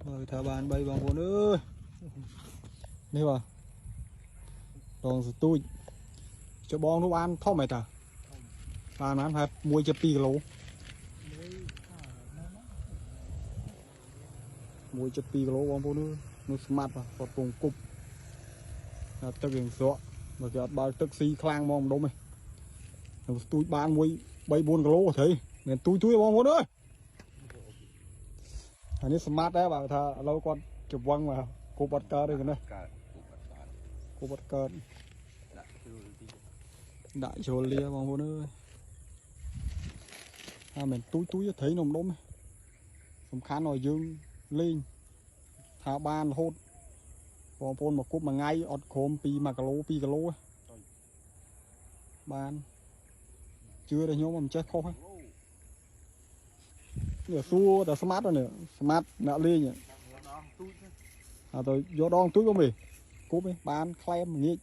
បាទថាបាន3បងប្អូនអើយនេះបាទដងស្ទូចចបងនោះបានធំហ៎តាបានបានប្រហែល1.2គីឡូ1.2គីឡូបងប្អូនអើយនោះស្មាត់បាទគាត់ពងគប់ដល់ទឹករៀងស្រក់បើគេអត់បើកទឹកស៊ីខ្លាំងហ្មងម្ដុំឯងនោះស្ទូចបានមួយ3 4គីឡូត្រីមិនទូចទូចបងប្អូនអើយអានេះស្មាត់ដែរបាទថាឥឡូវគាត់ច្វឹងបាទគប់អត់កើតទេនេះ កើតគប់អត់កើត គប់អត់កើត ដាក់ជ្រុលតិច ដាក់ចូលលាបងប្អូនអើយអាមិនទូចទូចត្រីនំដុំឯងសំខាន់ឲ្យយើងលេងថាបានរហូតបងប្អូនមកគប់មួយថ្ងៃអត់ក្រោមពី1គីឡូ2គីឡូឯងបានជឿតែខ្ញុំមិនចេះខុសទេនេះសួរតែស្មាត់នេះស្មាត់អ្នកលេង ដងទូច អត់ទៅយកដងទូចបងមេគប់ឯងបានក្លែមងាក